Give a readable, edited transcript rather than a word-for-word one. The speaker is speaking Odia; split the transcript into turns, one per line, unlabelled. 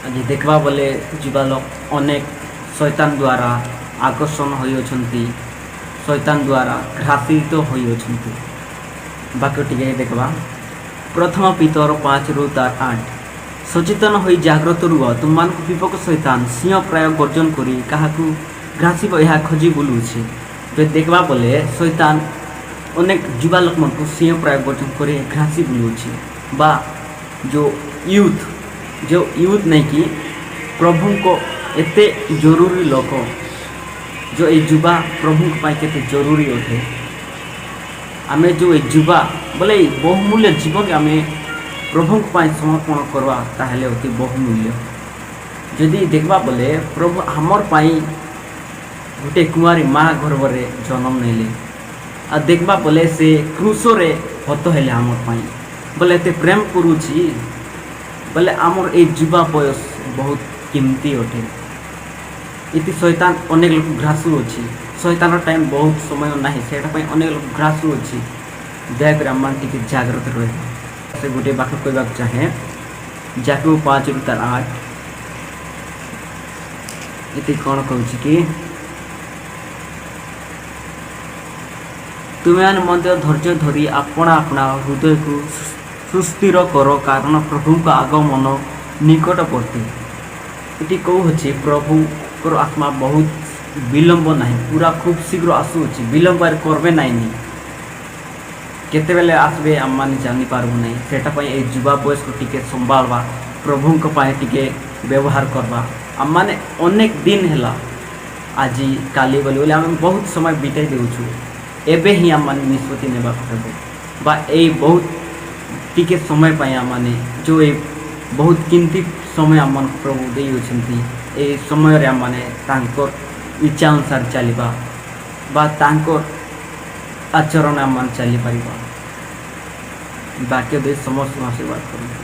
ଆଜି ଦେଖିବା ବୋଲେ ଯୁବା ଲୋକ ଅନେକ ଶୈତାନ ଦ୍ୱାରା ଆକର୍ଷଣ ହୋଇଅଛନ୍ତି, ଶୈତାନ ଦ୍ୱାରା ଗ୍ରାସିତ ହୋଇଅଛନ୍ତି। ବାକ୍ୟ ଟିକେ ଦେଖିବା। ପ୍ରଥମ ପିତର 5ରୁ ତାର 8। ସଚେତନ ହୋଇ ଜାଗ୍ରତ ରୁହ। ତୁମମାନଙ୍କ ବିପକ୍ଷ ଶୈତାନ ସିଂହ ପ୍ରାୟ ଗର୍ଜନ କରି କାହାକୁ ଗ୍ରାସିବ, ଏହା ଖୋଜି ବୁଲୁଛି। ଯଦି ଦେଖିବା ବୋଲେ, ଶୈତାନ ଅନେକ ଯୁବା ଲୋକମାନଙ୍କୁ ସିଂହ ପ୍ରାୟ ଗର୍ଜନ କରି ଘାସି ବୁଲୁଛି। ବା ଯେଉଁ ୟୁଥ୍ ନେଇକି ପ୍ରଭୁଙ୍କ ଏତେ ଜରୁରୀ ଲୋକ, ଯେଉଁ ଏଇ ଯୁବା ପ୍ରଭୁଙ୍କ ପାଇଁ କେତେ ଜରୁରୀ ଅଟେ। ଆମେ ଯେଉଁ ଏଇ ଯୁବା ବୋଲେ ଏଇ ବହୁମୂଲ୍ୟ ଜୀବନକୁ ଆମେ ପ୍ରଭୁଙ୍କ ପାଇଁ ସମର୍ପଣ କରିବା, ତାହେଲେ ଅତି ବହୁମୂଲ୍ୟ। ଯଦି ଦେଖିବା ବୋଲେ, ପ୍ରଭୁ ଆମର ପାଇଁ ଗୋଟେ କୁଆଁରୀ ମା ଗର୍ଭରେ ଜନ୍ମ ନେଲେ। ଆଉ ଦେଖିବା ବୋଲେ, ସେ କ୍ରୁଶରେ ହତ ହେଲେ ଆମର ପାଇଁ। ବୋଲେ ଏତେ ପ୍ରେମ କରୁଛି ବୋଲେ, ଆମର ଏଇ ଯୁବା ବୟସ ବହୁତ କିମ୍ତି ଅଟେ। ଏଠି ଶୈତାନ ଅନେକ ଲୋକ ଗ୍ରାସୁଅଛି। ଶୈତାନର ଟାଇମ୍ ବହୁତ ସମୟ ନାହିଁ, ସେଇଟା ପାଇଁ ଅନେକ ଲୋକ ଗ୍ରାସୁଅଛି। ଦୟାକରି ଆମମାନେ ଟିକେ ଜାଗ୍ରତ ରହିବା। ସେ ଗୋଟିଏ ବାକ୍ୟ କହିବାକୁ ଚାହେଁ, ଯାକୁବ 5ରୁ ତାର 8। ଏଠି କ'ଣ କହୁଛି କି, ତୁମେମାନେ ମଧ୍ୟ ଧୈର୍ଯ୍ୟ ଧରି ଆପଣା ଆପଣା ହୃଦୟକୁ ସୁସ୍ଥିର କର, କାରଣ ପ୍ରଭୁଙ୍କ ଆଗମନ ନିକଟବର୍ତ୍ତୀ। ଏଠି କହୁଅଛି, ପ୍ରଭୁଙ୍କର ଆତ୍ମା ବହୁତ ବିଳମ୍ବ ନାହିଁ, ପୁରା ଖୁବ୍ ଶୀଘ୍ର ଆସୁଅଛି। ବିଳମ୍ବ କରବେ ନାଇଁନି। କେତେବେଳେ ଆସିବେ, ଆମମାନେ ଜାଣିପାରିବୁ ନାହିଁ। ସେଇଟା ପାଇଁ ଏଇ ଯୁବା ବୟସକୁ ଟିକେ ସମ୍ଭାଳବା, ପ୍ରଭୁଙ୍କ ପାଇଁ ଟିକେ ବ୍ୟବହାର କରିବା। ଆମମାନେ ଅନେକ ଦିନ ହେଲା ଆଜି କାଲି ବୋଲି ବୋଲି ଆମେ ବହୁତ ସମୟ ବିତାଇ ଦେଉଛୁ। ଏବେ ହିଁ ଆମମାନେ ନିଷ୍ପତ୍ତି ନେବାକୁ ହେବ। ବା ଏଇ ବହୁତ ଟିକେ ସମୟ ପାଇଁ ଆମମାନେ ଯେଉଁ ଏଇ ବହୁତ କିମ୍ତି ସମୟ ଆମମାନଙ୍କୁ ପ୍ରଭୁ ଦେଇଅଛନ୍ତି, ଏଇ ସମୟରେ ଆମମାନେ ତାଙ୍କ ଇଚ୍ଛା ଅନୁସାରେ ଚାଲିବା ବା ତାଙ୍କ ଆଚରଣ ଆମମାନେ ଚାଲିପାରିବା। ବାକ୍ୟ ଦେଇ ସମସ୍ତଙ୍କୁ ଆଶୀର୍ବାଦ କରନ୍ତୁ।